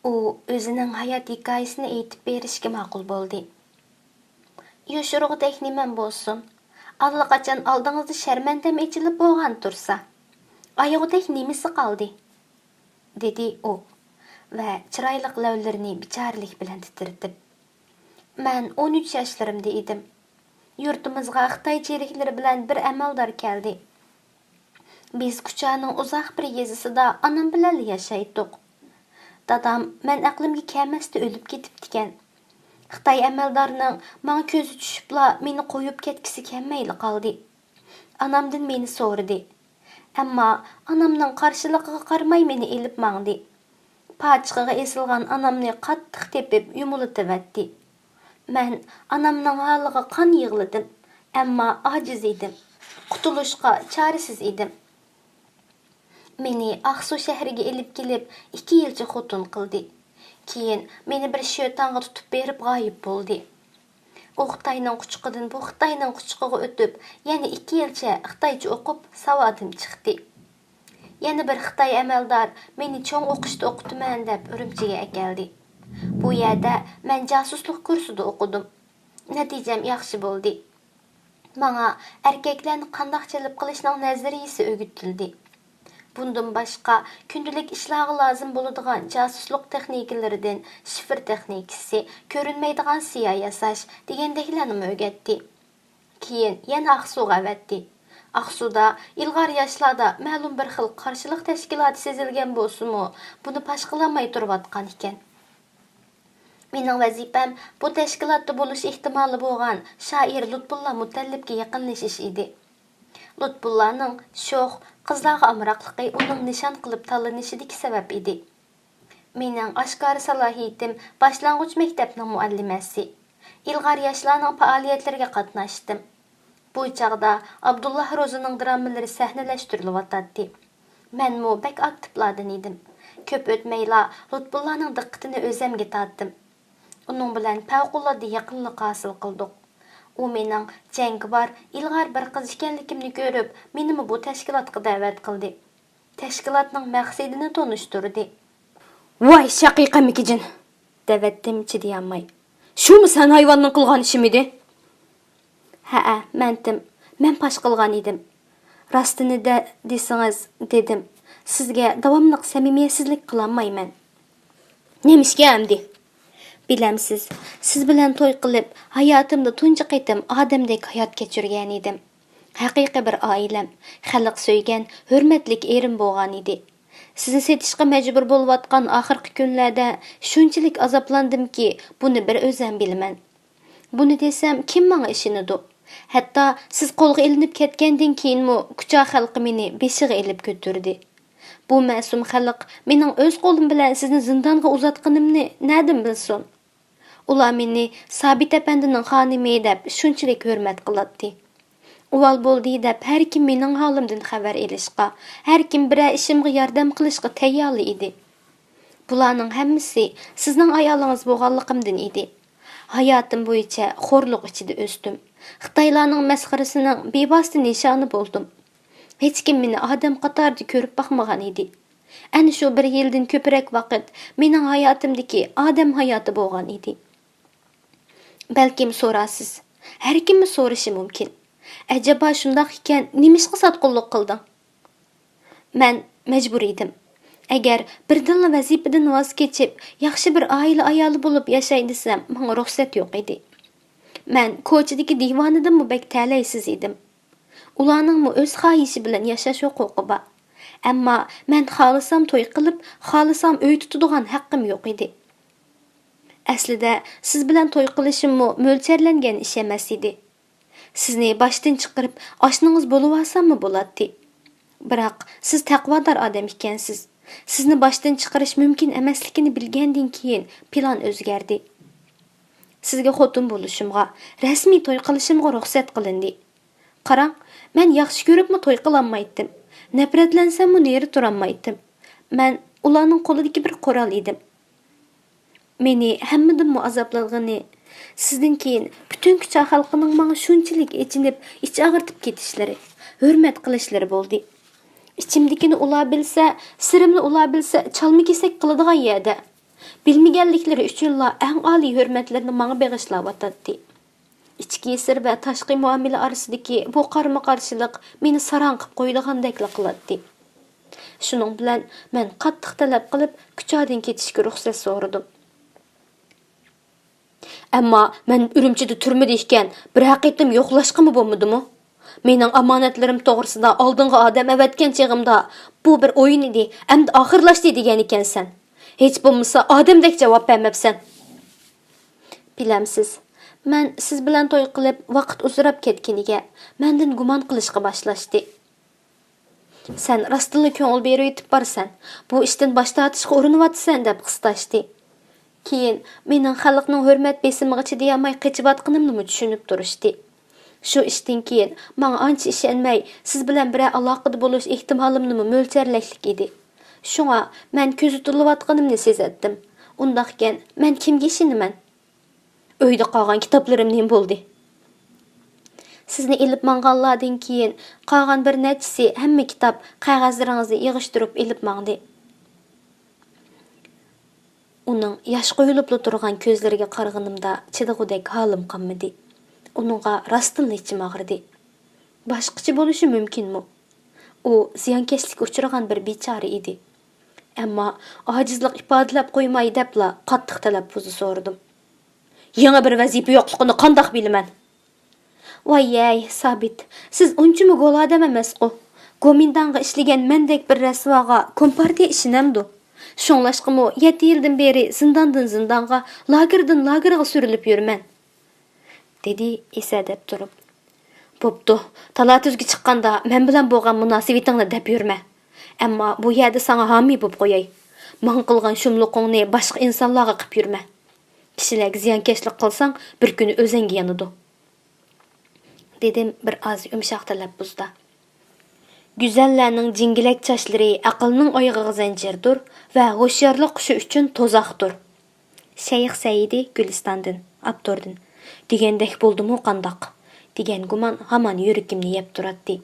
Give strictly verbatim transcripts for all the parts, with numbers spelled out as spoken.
ئۇ ئۆزىنىڭ ھايات ھېكايىسىنى ئېيتىپ بېرىشكە ماقۇل بولدى. يوشۇرغۇدەك نېمەم بولسۇن؟ ئاللىقاچان ئالدىڭىزدا شەرمەندەم ئېچىلىپ بولغان تۇرسا، ئايىغۇدەك نېمىسى قالدى؟ دېدى ئۇ ۋە چىرايلىق لەۋلىرىنى بىچارىلىك بىلەن تىترىتىپ. مەن ئون ئۈچ ياشلىرىمدا ئىدىم. يۇرتىمىزغا خىتاي چېرىكلىرى بىلەن بىر ئەمەلدار كەلدى. بىز كۇچانىڭ ئۇزاق بىر يېزىسىدا ئانام بىلەنلا ياشايتتۇق. دادام مەن ئەقلىمگە كەلمەستە ئۆلۈپ كېتىپتىكەن. خىتاي ئەمەلدارنىڭ ماڭا كۆزى چۈشۈپلا مېنى قويۇپ كەتكۈسى كەلمەيلا قالدى. ئانامدىن مېنى سورىدى. ئەمما ئانامنىڭ قارشىلىقىغا قارىماي مېنى ئېلىپ ماڭدى. پاچىقىغا ئېسىلغان ئانامنى قاتتىق تېپىپ يۇمۇلىتىۋەتتى. مەن ئانامنىڭ ھالىغا قان يىغلىدىم، ئەمما ئاجىز ئىدىم. قۇتۇلۇشقا چارىسىز ئىدىم. مېنى ئاقسۇ شەھىرىگە ئېلىپ كېلىپ، ئىككى يىلچە خوتۇن قىلدى. كېيىن مېنى بىر شيۆتاڭغا تۇتۇپ بېرىپ غايىب بولدى. ئۇ خىتاينىڭ قۇچىقىدىن بۇ خىتاينىڭ قۇچىقىغا ئۆتۈپ، يەنە ئىككى يىلچە خىتايچە ئوقۇپ، ساۋادىم چىقتى. يەنە بىر خىتاي ئەمەلدار مېنى چوڭ ئوقۇشتا ئوقۇتىمەن دەپ ئۈرۈمچىگە ئەكەلدى. بۇ يەردە مەن جاسۇسلۇق كۇرسىدا ئوقۇدۇم. نەتىجەم ياخشى بولدى. ماڭا ئەركەكلەرنى قانداق جەلپ قىلىشنىڭ نەزەرىيىسى ئۆگىتىلدى. بۇندىن باشقا، كۈندىلىك ئىشلارغا لازىم بولىدىغان جاسۇسلۇق تېخنىكىلىرىدىن شىفىر تېخنىكىسى، كۆرۈنمەيدىغان سىيا ياساش دېگەندەكلەرنىمۇ ئۆگەتتى. كېيىن يەنە ئاقسۇغا ئەۋەتتى. ئاقسۇدا ئىلغار ياشلاردا مەلۇم بىر خىل قارشىلىق تەشكىلاتى سېزىلگەن بولسىمۇ، بۇنى پاش قىلالماي تۇرۇۋاتقان ئىكەن. مېنىڭ ۋەزىپەم بۇ تەشكىلاتتا بولۇش ئېھتىمالى بولغان شائىر لۇتپۇللا مۇتەللىپكە يېقىنلىشىش ئىدى. لۇتپۇللانىڭ شوخ، قىزلارغا ئامراقلىقى ئۇنىڭ نىشان قىلىپ تاللىنىشىدىكى سەۋەب ئىدى. مېنىڭ ئاشكارا سالاھىيىتىم باشلانغۇچ مەكتەپنىڭ مۇئەللىمەسى. ئىلغار ياشلارنىڭ پائالىيەتلىرىگە قاتناشتىم. بۇ چاغدا ئابدۇللا روزىنىڭ درامىلىرى سەھنىلەشتۈرۈلۈۋاتاتتى. مەنمۇ بەك ئاكتىپلاردىن ئىدىم. كۆپ ئۆتمەيلا لۇتپۇللانىڭ دىققىتىنى ئۆزەمگە تارتتىم. ئۇنىڭ بىلەن پەۋقۇلئاددە يېقىنلىق ھاسىل قىلدۇق. ئۇ مېنىڭ جەڭگىۋار، ئىلغار بىر قىز ئىكەنلىكىمنى كۆرۈپ، مېنىمۇ بۇ تەشكىلاتقا دەۋەت قىلدى. تەشكىلاتنىڭ مەقسىتىنى تونۇشتۇردى. ۋاي شەقىقەمىكىجىن! دەۋەتتىم چىدىيالماي. شۇمۇ سەن ھايۋاننىڭ قىلغان ئىشىمىدى؟ ھەئە، مەنتىم. مەن پاش قىلغان ئىدىم. راستىنى دە-، دېسىڭىز، دېدىم. سىزگە داۋاملىق سەمىمىيەتسىزلىك قىلالمايمەن. نېمىشقا ئەمدى؟ بىلەمسىز، سىز بىلەن توي قىلىپ، ھاياتىمدا تۇنجى قېتىم ئادەمدەك ھايات كەچۈرگەن ئىدىم. ھەقىقىي بىر ئائىلەم، خەلق سۆيگەن، ھۆرمەتلىك ئېرىم بولغان ئىدى. سىزنى سېتىشقا مەجبۇر بولۇۋاتقان ئاخىرقى كۈنلەردە شۇنچىلىك ئازابلاندىمكى، بۇنى بىر ئۆزەم بىلىمەن. بۇنى دېسەم، كىم ماڭا ئىشىنىدۇ؟ ھەتتا سىز قولغا ئېلىنىپ كەتكەندىن كېيىنمۇ كۇچا خەلقى مېنى بېشىغا ئېلىپ كۆتۈردى. بۇ مەسۇم خەلق مېنىڭ ئۆز قولۇم بىلەن سىزنى زىندانغا ئۇزاتقىنىمنى نەدىن بىلسۇن؟ ئۇلار مېنى سابىت ئەپەندىنىڭ خانىمى دەپ شۇنچىلىك ھۆرمەت قىلاتتى. ئۇۋال بولدى دەپ ھەر كىم مېنىڭ ھالىمدىن خەۋەر ئېلىشقا، ھەر كىم بىرەر ئىشىمغا ياردەم قىلىشقا تەييارلا ئىدى. بۇلارنىڭ ھەممىسى سىزنىڭ ئايالىڭىز بولغانلىقىمدىن ئىدى. ھاياتىم بويىچە خورلۇق ئىچىدە ئۆستۈم. خىتايلارنىڭ مەسخىرىسىنىڭ بىۋاسىتە نىشانى بولدۇم. ھېچكىم مېنى ئادەم قاتارىدا كۆرۈپ باقمىغان ئىدى. ئەنە شۇ بىر يىلدىن كۆپرەك ۋاقىت مېنىڭ ھاياتىمدىكى ئادەم ھاياتى بولغان ئىدى. بەلكىم سورارسىز، ھەركىممۇ سورىشى مۇمكىن. ئەجەبا شۇنداق ئىكەن، نېمىشقا ساتقۇنلۇق قىلدىڭ؟ مەن مەجبۇر ئىدىم. ئەگەر بىردىنلا ۋەزىپىدىن ۋاز كېچىپ، ياخشى بىر ئائىلە ئايالى بولۇپ ياشاي دېسەم، ماڭا رۇخسەت يوق ئىدى. مەن كوچىدىكى دىۋانىدىنمۇ بەك تەلەيسىز ئىدىم. ئۇلارنىڭمۇ ئۆز خاھىشى بىلەن ياشاش ھوقۇقى بار. ئەمما مەن خالىسام توي قىلىپ، خالىسام ئۆي تۇتىدىغان ھەققىم يوق ئىدى. ئەسلىدە سىز بىلەن توي قىلىشىممۇ مۆلچەرلەنگەن ئىش ئەمەس ئىدى. سىزنى باشتىن چىقىرىپ، ئاشنىڭىز بولۇۋالساممۇ بولاتتى. بىراق، سىز تەقۋادار ئادەم ئىكەنسىز. سىزنى باشتىن چىقىرىش مۇمكىن ئەمەسلىكىنى بىلگەندىن كېيىن، پىلان ئۆزگەردى. سىزگە خوتۇن بولۇشۇمغا، رەسمىي توي قىلىشىمغا رۇخسەت قىلىندى. قاراڭ، مەن ياخشى كۆرۈپمۇ توي قىلالمايتتىم. نەپرەتلەنسەممۇ نېرى تۇرالمايتتىم. مەن ئۇلارنىڭ قولىدىكى بىر قورال ئىدىم. مېنى ھەممىدىنمۇ ئازابلانغىنى، سىزدىن كېيىن پۈتۈن كۇچا خەلقىنىڭ ماڭا شۇنچىلىك ئېچىنىپ، ئىچ ئاغرىتىپ كېتىشلىرى، ھۆرمەت قىلىشلىرى بولدى. ئىچىمدىكىنى ئۇلار بىلسە، سىرىمنى ئۇلار بىلسە، چالما-كېسەك قىلىدىغان يەردە. بىلمىگەنلىكلىرى ئۈچۈنلا ئەڭ ئالىي ھۆرمەتلىرىنى ماڭا بېغىشلاۋاتاتتى. ئىچكى سىر ۋە تاشقى مۇئامىلە ئارىسىدىكى بۇ قارىمۇ قارشىلىق مېنى ساراڭ قىپ قويىدىغاندەكلا قىلاتتى. شۇنىڭ بىلەن مەن قاتتىق تەلەپ قىلىپ، كۇچادىن كېتىشكە رۇخسەت سورىدىم. ئەمما مەن ئۈرۈمچىدە تۈرمىدە ئىكەن، بىرەر قېتىم يوقلاشقىمۇ بولمىدىمۇ؟ مېنىڭ ئامانەتلىرىم توغرىسىدا ئالدىڭغا ئادەم ئەۋەتكەن چېغىمدا، بۇ بىر ئويۇن ئىدى، ئەمدى ئاخىرلاشتى دېگەن ئىكەنسەن. ھېچ بولمىسا ئادەمدەك جاۋاب بەرمەپسەن. بىلەمسىز، مەن سىز بىلەن توي قىلىپ ۋاقىت ئۇزىراپ كەتكىنىگە مەندىن گۇمان قىلىشقا باشلاشتى. سەن راستتىنلا كۆڭۈل بېرىۋېتىپ بارىسەن، بۇ ئىشتىن باش تارتىشقا ئۇرۇنۇۋاتىسەن دەپ قىستاشتى. كېيىن مېنىڭ خەلقنىڭ ھۆرمەت بېسىمىغا چىدىيالماي قېچىۋاتقىنىمنىمۇ چۈشىنىپ تۇرۇشتى. شۇ ئىشتىن كېيىن ماڭا ئانچە ئىشەنمەي، سىز بىلەن بىرەر ئالاقىدە بولۇش ئېھتىمالىمنىمۇ مۆلچەرلەكلىك ئىدى. شۇڭا مەن كۆزىتىلىۋاتقىنىمنى سېزەتتىم. ئۇنداقكەن، مەن كىمگە ئىشىنىمەن؟ ئۆيدە قالغان كىتابلىرىم نېمە بولدى؟ سىزنى ئېلىپ ماڭغانلاردىن كېيىن قالغان بىر نەچچىسى ھەممە كىتاب، قەغەزلىرىڭىزنى يىغىشتۇرۇپ ئېلىپ ماڭدى. ئۇنىڭ ياش قۇيۇلۇپلا تۇرغان كۆزلىرىگە قارىغىنىمدا چىدىغۇدەك ھالىم قالمىدى. ئۇنىڭغا راستتىنلا ئىچىم ئاغرىدى. باشقىچە بولۇشى مۇمكىنمۇ؟ ئۇ زىيانكەشلىككە ئۇچرىغان بىر بىچارە ئىدى. ئەمما ئاجىزلىق ئىپادىلەپ قويماي دەپلا قاتتىق تەلەپپۇزدا سورىدىم. يېڭى بىر ۋەزىپە يوقلۇقىنى قانداق بىلىمەن؟ ۋاييەي، سابىت، سىز ئۇنچىمۇ گول ئادەم ئەمەسقۇ. گومىنداڭغا ئىشلىگەن مەندەك بىر رەسۋاغا كومپارتىيە ئىشىنەمدۇ؟ شۇڭلاشقىمۇ يەتتە يىلدىن بېرى زىنداندىن زىندانغا، لاگېردىن لاگېرغا سۈرۈلۈپ يۈرىمەن. دېدى ئېسەدەپ تۇرۇپ. بوپتۇ، تالا-تۈزگە چىققاندا مەن بىلەن بولغان مۇناسىۋىتىڭنى دەپ يۈرمە. ئەمما بۇ يەردە ساڭا ھامىي بوپ قوياي. ماڭا قىلغان شۇملۇقۇڭنى باشقا ئىنسانلارغا قىپ يۈرمە. كىشىلەرگە زىيانكەشلىك قىلساڭ، بىر كۈنى ئۆزۈڭگە يانىدۇ. دېدىم بىر ئاز يۇمشاق تەلەپپۇزدا. گۈزەللەرنىڭ جىڭگىلەك چاچلىرى ئەقىلنىڭ ئايىغىغا زەنجىردۇر ۋە ھوشيارلىق قۇشى ئۈچۈن تۇزاقتۇر. شەيخ سەئىدى گۈلىستاندىن، ئاپتوردىن. دېگەندەك بولدىمۇ قانداق؟ دېگەن گۇمان ھامان يۈرىكىمنى يەپ تۇراتتى.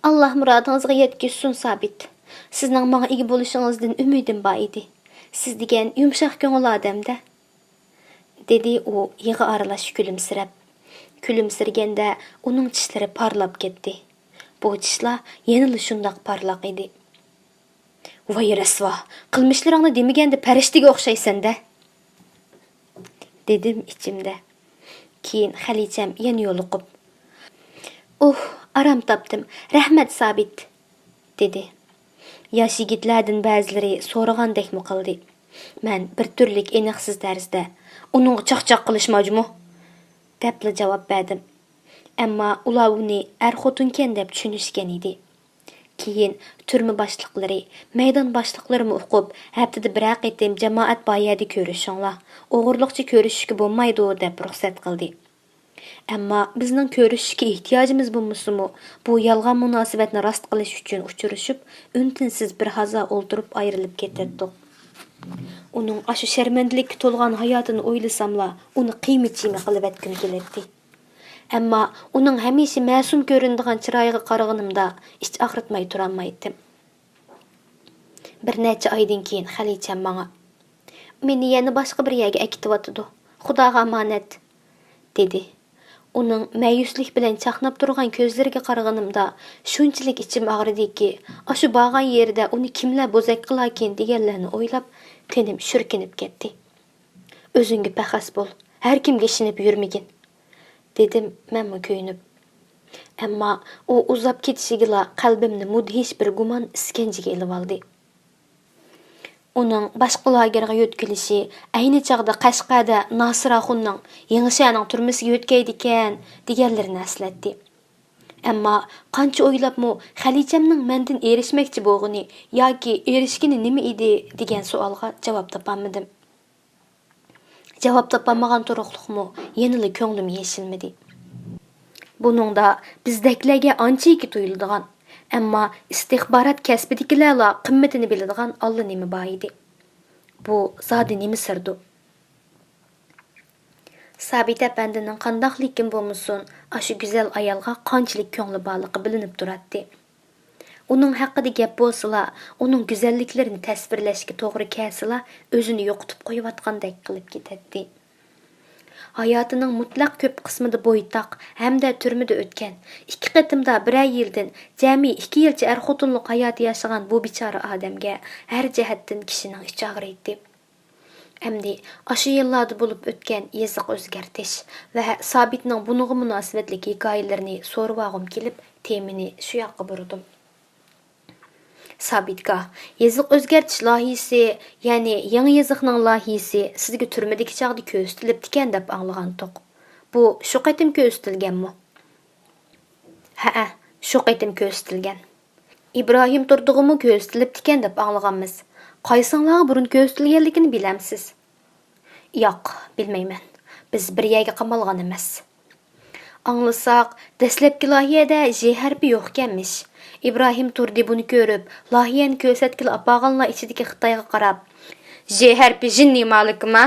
ئاللا مۇرادىڭىزغا يەتكۈزسۇن، سابىت. سىزنىڭ ماڭا ئىگە بولۇشىڭىزدىن ئۈمىدىم بار ئىدى. سىز دېگەن يۇمشاق كۆڭۈل ئادەم-دە. دېدى ئۇ يىغا ئارىلاش كۈلۈمسىرەپ. كۈلۈمسىرىگەندە ئۇنىڭ چىشلىرى پارلاپ كەتتى. بۇ چىشلار يەنىلا شۇنداق پارلاق ئىدى. ۋاي رەسۋا، قىلمىشلىرىڭنى دېمىگەندە پەرىشتىگە ئوخشايسەن-دە! دېدىم ئىچىمدە. كېيىن خەلىچەم يەنە يولۇقۇپ، ئۇھ، ئارام تاپتىم، رەھمەت، سابىت! دېدى. ياش يىگىتلەردىن بەزىلىرى سورىغاندەكمۇ قىلدى. مەن بىر تۈرلۈك ئېنىقسىز تەرزدە، ئۇنىڭغا چاقچاق قىلىشما جۇمۇ! دەپلا جاۋاب بەردىم. ئەمما ئۇلار ئۇنى ئەر-خوتۇنكەن دەپ چۈشىنىشكەن ئىدى. كېيىن تۈرمە باشلىقلىرى، مەيدان باشلىقلىرىمۇ ئۇقۇپ، ھەپتىدە بىرەر قېتىم جامائەت بار يەردە كۆرۈشۈڭلار، ئوغرىلىقچە كۆرۈشۈشكە بولمايدۇ، دەپ رۇخسەت قىلدى. ئەمما بىزنىڭ كۆرۈشۈشكە ئېھتىياجىمىز بولمىسىمۇ، بۇ يالغان مۇناسىۋەتنى راست قىلىش ئۈچۈن ئۇچرىشىپ، ئۈن-تىنسىز بىر ھازا ئولتۇرۇپ ئايرىلىپ كېتەتتۇق. ئۇنىڭ ئاشۇ شەرمەندىلىككە تولغان ھاياتىنى ئويلىساملا، ئۇنى قىيما-چىيما قىلىۋەتكۈم كېلەتتى. ئەمما ئۇنىڭ ھەمىشە مەسۇم كۆرۈنىدىغان چىرايىغا قارىغىنىمدا، ئىچ ئاغرىتماي تۇرالمايتتىم. بىر نەچچە ئايدىن كېيىن خەلىچەم ماڭا، مېنى يەنە باشقا بىر يەرگە ئەكېتىۋاتىدۇ، خۇداغا ئامانەت، دېدى. ئۇنىڭ مەيۈسلۈك بىلەن چاقناپ تۇرغان كۆزلىرىگە قارىغىنىمدا، شۇنچىلىك ئىچىم ئاغرىدىكى، ئاشۇ بارغان يېرىدە ئۇنى كىملەر بوزەك قىلاركىن دېگەنلەرنى ئويلاپ، تېنىم شۈركىنىپ كەتتى. ئۆزۈڭگە پەخەس بول، ھەركىمگە ئىشىنىپ يۈرمىگىن، دېدىم مەنمۇ كۆيۈنۈپ. ئەمما ئۇ ئۇزاپ كېتىشىگىلا قەلبىمنى مۇدھىش بىر گۇمان ئىسكەنجىگە ئېلىۋالدى. ئۇنىڭ باشقا لاگېرغا يۆتكىلىشى، ئەينى چاغدا قەشقەردە ناسىر ئاخۇننىڭ، يېڭىشەھەرنىڭ تۈرمىسىگە يۆتكەيدىكەن، دېگەنلىرىنى ئەسلەتتى. ئەمما قانچە ئويلاپمۇ خەلىچەمنىڭ مەندىن ئېرىشمەكچى بولغىنى ياكى ئېرىشكىنى نېمە ئىدى دېگەن سوئالغا جاۋاب تاپالمىدىم. جاۋاب تاپالمىغان تۇرۇقلۇقمۇ يەنىلا كۆڭلۈم يېشىلمىدى. بۇنىڭدا بىزدەكلەرگە ئانچىكى تۇيۇلىدىغان، ئەمما ئىستىخبارات كەسپىدىكىلەرلا قىممىتىنى بىلىدىغان ئاللىنېمە بار ئىدى. بۇ زادى نېمە سىردۇ؟ سابىت ئەپەندىنىڭ قانداقلىكىن بولمىسۇن، ئاشۇ گۈزەل ئايالغا قانچىلىك كۆڭلى بارلىقى بىلىنىپ تۇراتتى. ئۇنىڭ ھەققىدە گەپ بولسىلا، ئۇنىڭ گۈزەللىكلىرىنى تەسۋىرلەشكە توغرا كەلسىلا، ئۆزىنى يوقىتىپ قويۇۋاتقاندەك قىلىپ كېتەتتى. ھاياتىنىڭ مۇتلەق كۆپ قىسمىدا بويتاق ھەمدە تۈرمىدە ئۆتكەن، ئىككى قېتىمدا بىرەر يىلدىن جەمئىي ئىككى يىلچە ئەر-خوتۇنلۇق ھاياتى ياشىغان بۇ بىچارە ئادەمگە ھەر جەھەتتىن كىشىنىڭ ئىچى ئاغرىيتتى. ئەمدى ئاشۇ يىللاردا بولۇپ ئۆتكەن يېزىق ئۆزگەرتىش ۋە سابىتنىڭ بۇنىڭغا مۇناسىۋەتلىك ھېكايىلىرىنى سورىۋالغۇم كېلىپ، تېمىنى شۇ ياققا بۇرىدىم. سابىتكا، يېزىق ئۆزگەرتىش لايىھىسى، يەنى يېڭى يېزىقنىڭ لايىھىسى سىزگە تۈرمىدىكى چاغدا كۆرسىتىلىپتىكەن دەپ ئاڭلىغانتۇق. بۇ شۇ قېتىم كۆرسىتىلگەنمۇ؟ ھەئە، شۇ قېتىم كۆرسىتىلگەن. ئىبراھىم تۇردىغىمۇ كۆرسىتىلىپتىكەن دەپ ئاڭلىغانمىز. قايسىڭلارغا بۇرۇن كۆرسىتىلگەنلىكىنى بىلەمسىز؟ ياق، بىلمەيمەن. بىز بىر يەرگە قامالغان ئەمەس. ئاڭلىساق، دەسلەپكى لايىھەدە ژ ھەرپى يوقكەنمىش. ئىبراھىم تۇردى بۇنى كۆرۈپ، لايىھەنى كۆرسەتكىلى ئاپارغانلار ئىچىدىكى خىتايغا قاراپ، «ژ ھەرپى جىننىي مالىكىما؟»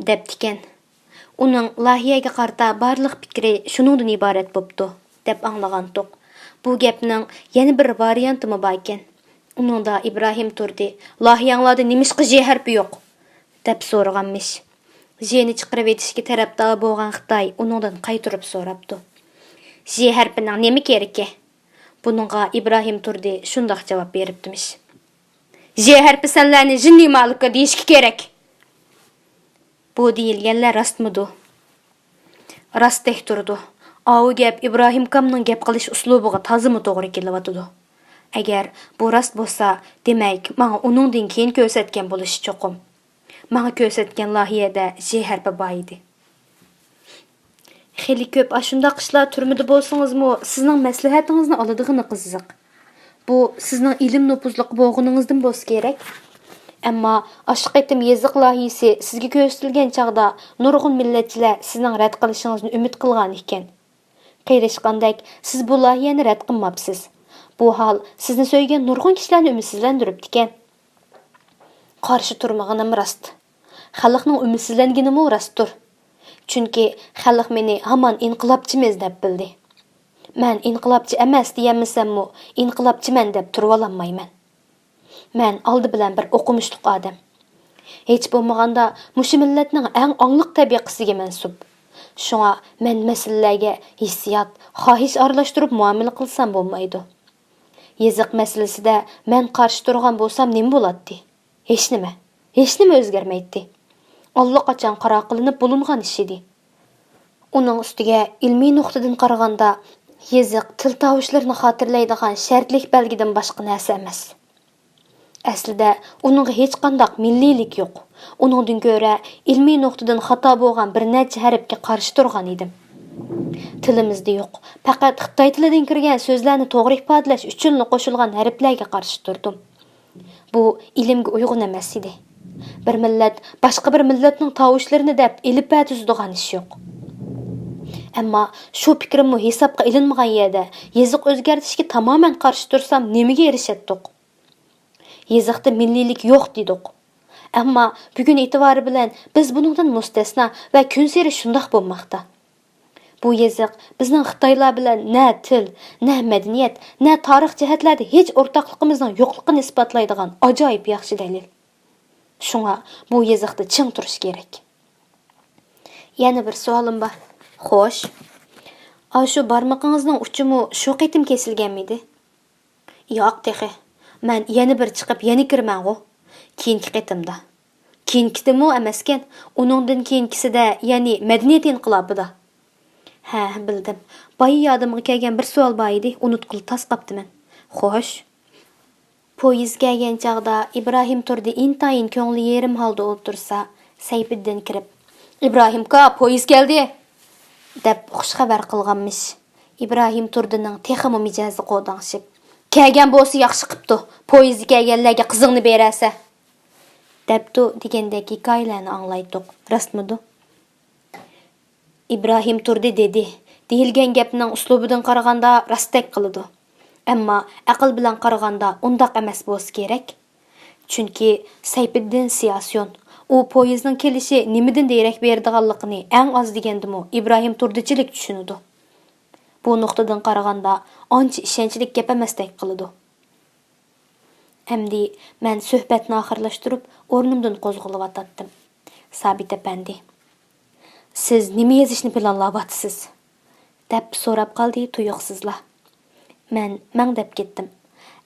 دەپتىكەن. ئۇنىڭ لايىھەگە قارىتا بارلىق پىكرى شۇنىڭدىن ئىبارەت بوپتۇ، دەپ ئاڭلىغانتۇق. بۇ گەپنىڭ يەنە بىر ۋارىيانتىمۇ باركەن. ئۇنىڭدا ئىبراھىم تۇردى، «لايىھەڭلاردا نېمىشقا ژ ھەرپى يوق؟» دەپ سورىغانمىش. ژنى چىقىرىۋېتىشكە تەرەپدار بولغان خىتاي ئۇنىڭدىن قايتۇرۇپ سوراپتۇ، «ژ ھەرپىنىڭ نېمە كېرىكى؟» بۇنىڭغا ئىبراھىم تۇردى شۇنداق جاۋاب بېرىپتىمىش، «ژ ھەرپى سەنلەرنى جىننىي مالىكا دېيىشكە كېرەك.» بۇ دېيىلگەنلەر راستمىدۇ؟ راستتەك تۇرىدۇ. ئاۋۇ گەپ ئىبراھىم كامنىڭ گەپ قىلىش ئۇسلۇبىغا تازىمۇ توغرا كېلىۋاتىدۇ. ئەگەر بۇ راست بولسا، دېمەك، ماڭا ئۇنىڭدىن كېيىن كۆرسەتكەن بولۇشى چوقۇم. ماڭا كۆرسەتكەن لايىھەدە ژ ھەرپى بار ئىدى. خېلى كۆپ ئاشۇنداق ئىشلار تۈرمىدە بولسىڭىزمۇ، سىزنىڭ مەسلىھەتىڭىزنى ئالىدىغىنى قىزىق. بۇ سىزنىڭ ئىلىم نوپۇزلۇق بولغىنىڭىزدىن بولسا كېرەك. ئەمما ئاشۇ قېتىم يېزىق لايىھىسى سىزگە كۆرسىتىلگەن چاغدا نۇرغۇن مىللەتچىلەر سىزنىڭ رەت قىلىشىڭىزنى ئۈمىد قىلغان ئىكەن. قېرىشقاندەك، سىز بۇ لايىھەنى رەت قىلماپسىز. بۇ ھال سىزنى سۆيگەن نۇرغۇن كىشىلەرنى ئۈمىدسىزلەندۈرۈپتىكەن. قارشى تۇرمىغىنىم راست. خەلقنىڭ ئۈمىدسىزلەنگىنىمۇ راستتۇر. چۈنكى خەلق مېنى ھامان ئىنقىلابچىمىز دەپ بىلدى. مەن ئىنقىلابچى ئەمەس دېيەلمىسەممۇ، ئىنقىلابچىمەن دەپ تۇرۇۋالالمايمەن. مەن ئالدى بىلەن بىر ئوقۇمۇشلۇق ئادەم. ھېچ بولمىغاندا مۇشۇ مىللەتنىڭ ئەڭ ئاڭلىق تەبىقىسىگە مەنسۇپ. شۇڭا مەن مەسىلىلەرگە ھېسسىيات، خاھىش ئارىلاشتۇرۇپ مۇئامىلە قىلسام بولمايدۇ. يېزىق مەسىلىسىدە مەن قارشى تۇرغان بولسام نېمە بولاتتى؟ ھېچنېمە. ھېچنېمە ئۆزگەرمەيتتى. ئاللىقاچان قارار قىلىنىپ بولۇنغان ئىش ئىدى. ئۇنىڭ ئۈستىگە ئىلمىي نۇقتىدىن قارىغاندا، يېزىق تىل تاۋۇشلىرىنى خاتىرىلەيدىغان شەرتلىك بەلگىدىن باشقا نەرسە ئەمەس. ئەسلىدە ئۇنىڭغا ھېچقانداق مىللىيلىك يوق. ئۇنىڭدىن كۆرە ئىلمىي نۇقتىدىن خاتا بولغان بىر نەچچە ھەرپكە قارشى تۇرغان ئىدىم. تىلىمىزدا يوق، پەقەت خىتاي تىلىدىن كىرگەن سۆزلەرنى توغرا ئىپادىلەش ئۈچۈنلا قوشۇلغان ھەرپلەرگە قارشى تۇردۇم. بۇ ئىلىمگە ئۇيغۇن ئەمەس ئىدى. بىر مىللەت باشقا بىر مىللەتنىڭ تاۋۇشلىرىنى دەپ ئېلىپبە تۈزىدىغان ئىش يوق. ئەمما شۇ پىكرىممۇ ھېسابقا ئېلىنمىغان يەردە يېزىق ئۆزگەرتىشكە تامامەن قارشى تۇرسام نېمىگە ئېرىشەتتۇق؟ يېزىقتا مىللىيلىك يوق دېدۇق. ئەمما بۈگۈن ئېتىبارى بىلەن بىز بۇنىڭدىن مۇستەسنا ۋە كۈنسېرى شۇنداق بولماقتا. بۇ يېزىق بىزنىڭ خىتايلار بىلەن نە تىل، نە مەدەنىيەت، نە تارىخ جەھەتلەردە ھېچ ئورتاقلىقىمىزنىڭ يوقلۇقىنى ئىسپاتلايدىغان ئاجايىپ ياخشى دەلىل. شۇڭا بۇ يېزىقتا چىڭ تۇرۇش كېرەك. يەنە بىر سوئالىم بار. خوش. ئاشۇ بارمىقىڭىزنىڭ ئۇچىمۇ شۇ قېتىم كېسىلگەنمىدى؟ ياق تېخى. مەن يەنە بىر چىقىپ يەنە كىرىمەنغۇ. كېيىنكى قېتىمدا. كېيىنكىسىمۇ ئەمەسكەن. ئۇنىڭدىن كېيىنكىسىدە، يەنى مەدەنىيەت ئىنقىلابىدا. ھە، بىلدىم. بايا يادىمغا كەلگەن بىر سوئال بار ئىدى، ئۇنتقىلى تاس قاپتىمەن. خوش. پويىز كەلگەن چاغدا ئىبراھىم تۇردى ئىنتايىن كۆڭلى يېرىم ھالدا ئولتۇرسا، سەيپىدىن كىرىپ، «ئىبراھىمكا، پويىز كەلدى!» دەپ خۇش خەۋەر قىلغانمىش. ئىبراھىم تۇردىنىڭ تېخىمۇ مىجەزى قورداڭشىپ، «كەلگەن بولسا ياخشى قىپتۇ، پويىزدا كەلگەنلەرگە قىزىڭنى بېرەرسەن!» دەپتۇ دېگەندەك ھېكايىلەرنى ئاڭلايتتۇق، راستمىدۇ؟ ئىبراھىم تۇردى دېدى دېيىلگەن گەپنىڭ ئۇسلۇبىدىن قارىغاندا راستتەك قىلىدۇ. ئەمما ئەقىل بىلەن قارىغاندا ئۇنداق ئەمەس بولسا كېرەك. چۈنكى سەيپىددىن سىياسىيون، ئۇ پويىزنىڭ كېلىشى نېمىدىن دېرەك بېرىدىغانلىقىنى ئەڭ ئاز دېگەندىمۇ ئىبراھىم تۇردىچىلىك چۈشىنىدۇ. بۇ نۇقتىدىن قارىغاندا ئانچە ئىشەنچلىك گەپ ئەمەستەك قىلىدۇ. ئەمدى مەن سۆھبەتنى ئاخىرلاشتۇرۇپ، ئورنۇمدىن قوزغىلىۋاتاتتىم. سابىت ئەپەندى، «سىز نېمە يېزىشنى پىلانلاۋاتىسىز؟» دەپ سوراپ قالدى تۇيۇقسىزلا. مەن مەڭدەپ كەتتىم.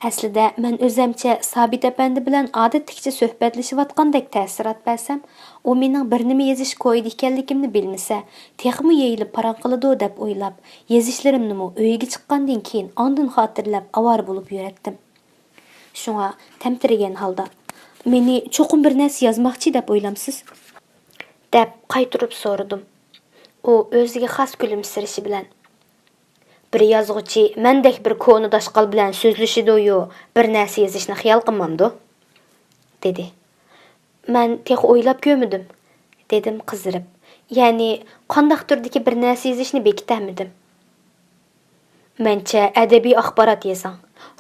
ئەسلىدە مەن ئۆزەمچە سابىت ئەپەندى بىلەن ئادەتتىكىچە سۆھبەتلىشىۋاتقاندەك تەسىرات بەرسەم، ئۇ مېنىڭ بىر نېمە يېزىش كويىدا ئىكەنلىكىمنى بىلمىسە، تېخىمۇ يېيىلىپ پاراڭ قىلىدۇ دەپ ئويلاپ، يېزىشلىرىمنىمۇ ئۆيگە چىققاندىن كېيىن ئاندىن خاتىرىلەپ ئاۋارە بولۇپ يۈرەتتىم. شۇڭا تەمتىرىگەن ھالدا، «مېنى چوقۇم بىر نەرسە يازماقچى دەپ ئويلامسىز؟» دەپ قايتۇرۇپ سورىدىم. ئۇ ئۆزىگە خاس كۈلۈمسىرىشى بىلەن، «بىر يازغۇچى مەندەك بىر كونا داشقال بىلەن سۆزلىشىدۇيۇ، بىر نەرسە يېزىشنى خىيال قىلمامدۇ؟» دېدى. «مەن تېخى ئويلاپ كۆرمىدىم»، دېدىم قىزىرىپ. «يەنى قانداق تۈردىكى بىر نەرسە يېزىشنى بېكىتەلمىدىم.» «مەنچە ئەدەبىي ئاخبارات يېزىڭ.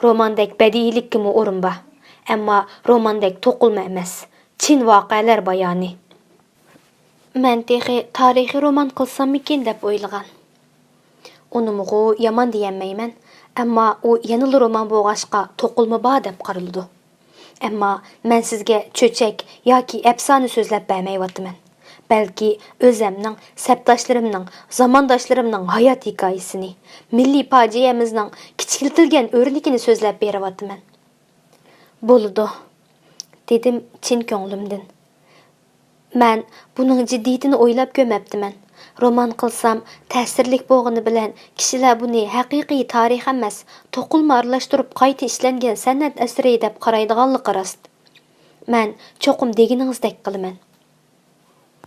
روماندەك بەدىئىيلىككىمۇ ئورۇن بار. ئەمما روماندەك توقۇلما ئەمەس. چىن ۋەقەلەر بايانى.» مەن تېخى تارىخىي رومان قىلساممىكىن دەپ ئويلىغان. ئۇنىمۇغۇ يامان دېيەلمەيمەن، ئەمما ئۇ يەنىلا رومان بولغاچقا توقۇلما بار دەپ قارىلىدۇ. ئەمما مەن سىزگە چۆچەك ياكى ئەپسانە سۆزلەپ بەرمەيۋاتىمەن. بەلكى ئۆزەمنىڭ، سەپداشلىرىمنىڭ، زامانداشلىرىمنىڭ ھايات ھېكايىسىنى، مىللىي پاجىئەمىزنىڭ كىچىكلىتىلگەن ئۆرنىكىنى سۆزلەپ بېرىۋاتىمەن. «بولىدۇ»، دېدىم چىن كۆڭلۈمدىن. «مەن بۇنىڭ جىددىيىتىنى ئويلاپ كۆرمەپتىمەن. رومان قىلسام، تەسىرلىك بولغىنى بىلەن كىشىلەر بۇنى ھەقىقىي تارىخ ئەمەس، توقۇلما ئارىلاشتۇرۇپ قايتا ئىشلەنگەن سەنئەت ئەسىرى دەپ قارايدىغانلىقى راست. مەن چوقۇم دېگىنىڭىزدەك قىلىمەن.»